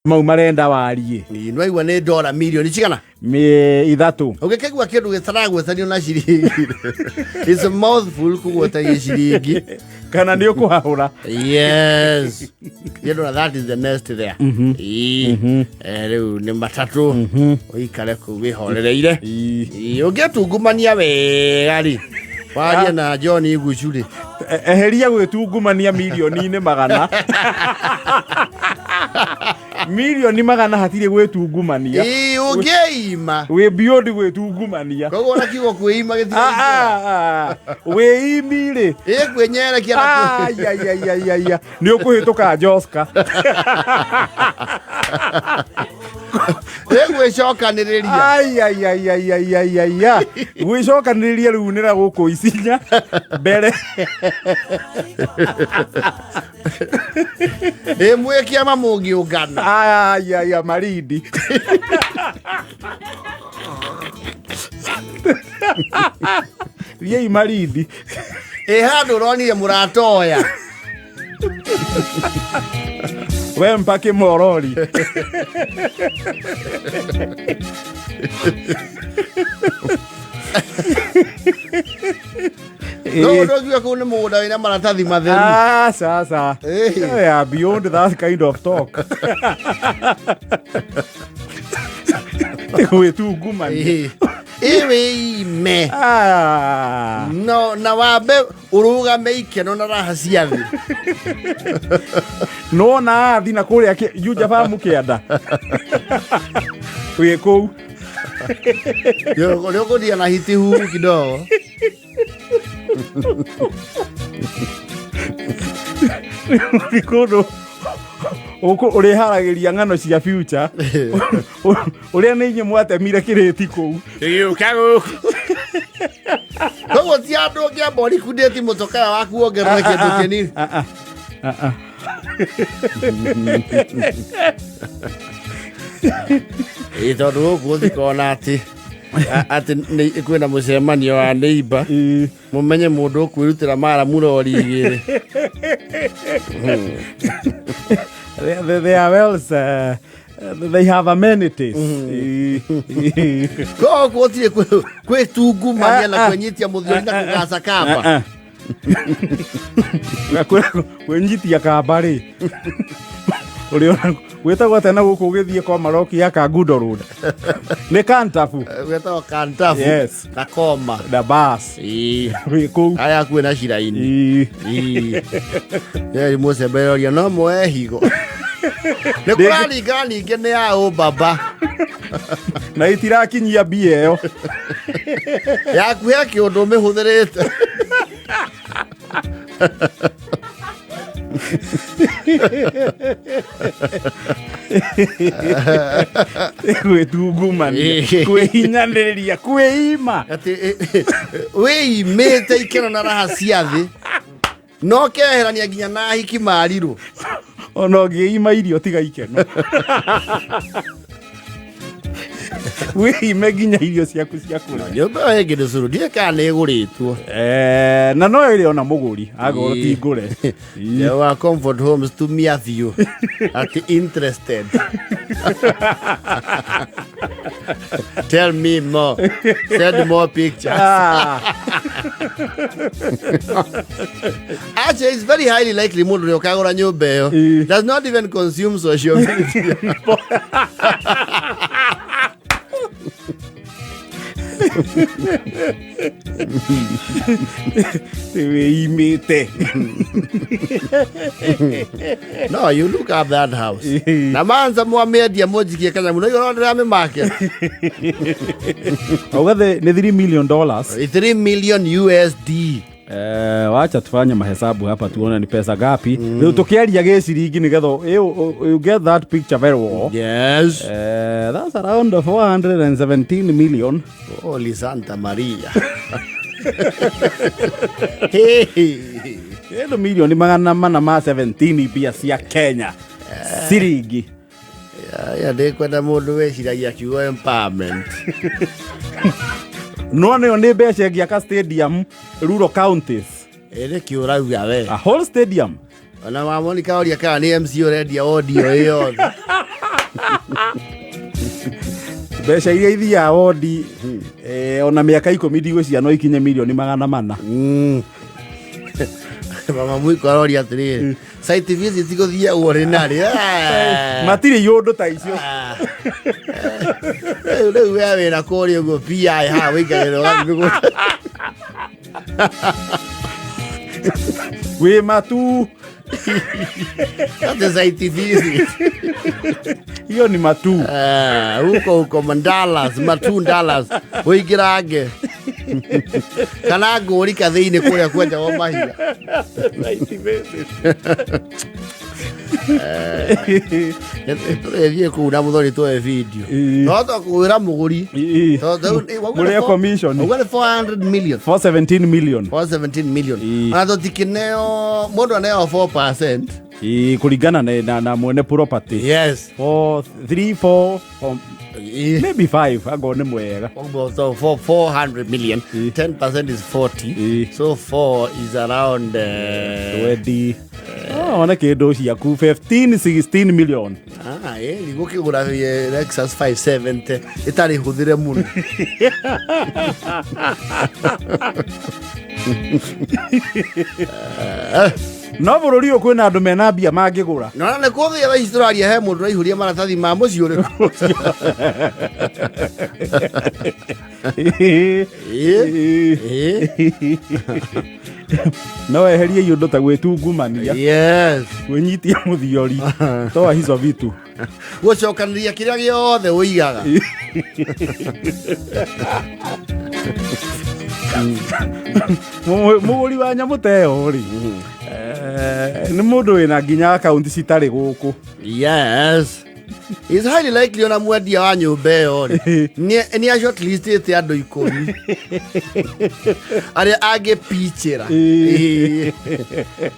Mau marenda warie. Ĩ, nĩwaigua nĩ ndora mirioni cigana? 3. Ũngĩkĩgua kĩndũ gĩtaragwetanio na ciringi, it's a mouthful kũgwetagia ciringi. Kana nĩ ũkũhahũra. Yes, you know that is the next there. Ĩ, rĩu nĩ matatũ, ũikare kũu wĩhorereire. Ĩ, ũngĩtungumania wega rĩ, warie na John Igucu rĩ. Eheria gwĩtungumania mirioni-inĩ magana, mirioni 100 hatirĩ gwĩtungumania. Ĩ, ũngĩima. Wĩ beyond gwĩtungumania. Koguo ona kiugo kwĩima Ah, gĩtirĩ. ah, ah. Wĩimi rĩ. Ĩ, kwĩnyerekia na Aiaiaiaia, nĩ ũkũhĩtũka Joska. Ĩ, gwĩcokanĩrĩria. Aiaiaiaiaiaia, gwĩcokanĩrĩria rĩu nĩra gũkũ isinya mbere. Ĩ, mwĩ kĩama mũngĩũngana. Aiaia, Marindi thiĩi Marindi. Ĩ, handũ ũronire mũrata oya. We mpake morori. No ũndũ kũu nĩ mũgũnda wĩna maratathi matheru. Ah, sasa. Eh. Yeah, beyond that kind of talk. Gwĩtungumania. Ĩ, wĩime. Ah. No na wambe ũrũgame ikeno na raha cia thĩ. No na athi na kũrĩa Juja bamu kĩanda. Wĩ kũu. Nĩ ũkũthia na hiti huu kidogo. Nĩ kũndũ ũrĩharagĩria ng'ano cia future ũrĩa nĩ inyuĩ mwatemire kĩrĩti kũu. Gĩũka gũkũ. Koguo ti andũ ũngĩamba ũrikundĩti mũtokaya waku wongerere kĩndũ kĩnini. Ah, ah. Ah, ah. Ĩ, tondũ gũkũ ũthikona atĩ kwĩna mũcemanio wa neighbor, Ĩ. mũmenye mũndũ ũkwĩrutĩra mara mũrori 2. They are well, they have amenities. Koguo gũtirĩ kwĩtungumania na Ah, ah. kwĩnyitia mũthiori na kũgaca kamba. Kwĩnyitia kamba rĩ, ũrĩona gwĩtagwo atĩa na gũkũ ũgĩthiĩ kwa Maroki ya Kangundo Road nĩ Kantabu. Gwĩtagwo kantabu. Yes. Na koma. Na bas. Ĩ. Wĩ kũu. Aya hakuhĩ na ciraini. Ĩ. Ĩ, mũcembereria no moe higo nĩ kũraringana ningĩ nĩ ya ũ baba. Na itirakinyia mbia ĩyo. Yaku he kĩũndũ ũmĩhũthĩrĩte. Gwĩtungumania, kwĩhinyanĩrĩria, kwĩima. Atĩ wĩimĩte ikeno na raha cia thĩ no keherania nginya na ahiki marirũ. Ona ũngĩima irio tiga ikeno, wĩime nginya irio ciaku cia kũrĩa. Nyũmba ĩyo ĩngĩ ndũcuru ndiũĩ kana nĩ ĩgũrĩtwo. Eh, na no ĩrĩ ona mũgũri agorwo ti ngũre. Ĩ, wa Comfort Homes tumia biũ atĩ interested, tell me more, send more pictures. Ah, Actually, it's very highly likely mũndũ ũrĩa ũkagũra nyũmba ĩyo does not even consume social media. Wĩimĩte. No, you look up that house. Na manza mwamĩendia mũnjikie kanyamũ no igũrũ ndĩramĩmake. Auga nĩ $3 million. 3 million USD. Eh, wacha tufanye mahesabu hapa tuone ni pesa gapi. Rĩu tukiaria gĩciringi nĩgetha you get that picture very well. Yes. Eh, that's around 417 million. Holy Santa Maria. Hey. Kĩndũ mirioni 417 mbia cia Kenya ciringi. Ya ndĩkwenda mũndũ wĩciragia kiugo empowerment. No nĩyo nĩ mbeca ĩngĩaka stadium rural counties. Ĩrĩ kĩũrauga we. A whole stadium. Ona wa Monica oria kana nĩ MC ũrendia audio ĩyo yothe. Mbeca iria ithiaga wondi, ona mĩaka 10 ndigwĩciria no ikinye mirioni 400. Mama mwiko aroria atĩrĩrĩ, site visit gũthiagwo rĩ na rĩ? Matirĩ iũndũ ta icio. Rĩu we wĩra kũrĩa ũguo PI haha wĩikagĩrĩra ũgathiĩ mĩgũnda. Wĩ matu. That is site visit. Hiyo ni matu. Ah, huko huko mandalas matundalas ũingĩrange kana ngũrika thĩinĩ kũrĩa kwenjagwo mahiga. Tũrĩthiĩ kũu na mũthoni tuoe video. Ĩĩ. No tũkwĩra mũgũri. Mũrĩe commission. Ũguo nĩ 400 million. 417 million. 417 million. Ĩĩ. Ona tũtikĩneo mũndũ aneo 4%. Ĩĩ, kũringana na mwene property. Yes. 4 3 4 Ĩĩ. maybe 5 angorwo nĩ mwega. Ũguo, so for 400 million, Ĩĩ. 10% is 40. Ĩĩ. So 4 is around 20. Oh, one kĩndũ ciaku 15 16 million. Ah, ndigũkĩgũra Lexus 570 ĩtarĩ hũthĩre mũno. No bũrũri ũyũ kwĩna andũ mena mbia mangĩgũra. Nona nĩ kũthĩa thaa ici tũraria he mũndũ ũraihũria maratathi ma mũciĩ ũrĩkũ. Ĩĩ. Ĩĩ. No weherie iũndũ ta gwĩtungumania. Yes. Kwĩnyitia mũthiori, toa hizo vitu. Gũcokanĩria kĩrĩa gĩothe ũigaga. Mũgũri wa nyamũ ta ĩyo rĩ, nĩ mũndũ wĩna nginya akaunti citarĩ gũkũ. Yes. It's highly likely ona mwendia wa nyũmba ĩyo rĩ nĩ a shortlistĩte andũ 10 arĩa angĩpichĩra. Ĩĩ.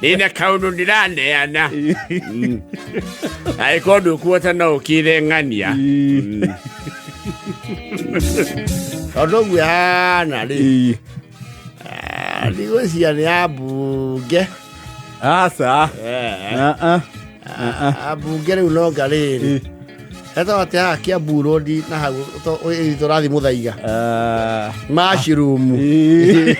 Ndĩna kaũndũ ndĩraneana, angĩkorwo ndũkuota no ũkĩre ng'ania. Tondũ ũguo ĩhana rĩ, Ĩĩ. ndigwĩciria nĩ ambunge. Aca. Ah, ah. Ambunge rĩu nonga rĩrĩ etagwo atĩ haha Kiambu Road na hau tũrathiĩ Mũthaiga. Ah. Mushroom. Ĩĩ.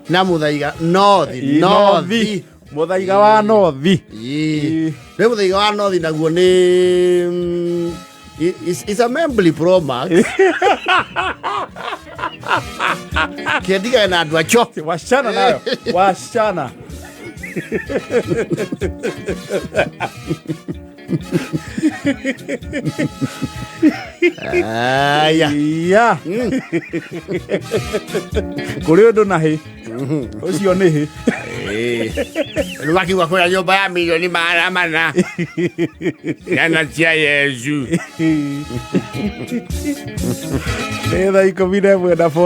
Na Mũthaiga North. North. Mũthaiga wa North. Ĩĩ. Rĩu Mũthaiga wa North naguo nĩ it's a Membley Pro Max. Kĩendigaga na andũ acho. Wachana nayo, wachana. Aya. Ya kũrĩ ũndũ na hĩ ũcio nĩ hĩ. Rĩu makiuga kwĩna nyũmba ya mirioni 400 ciana cia Yesu. Nĩ thaa 11 na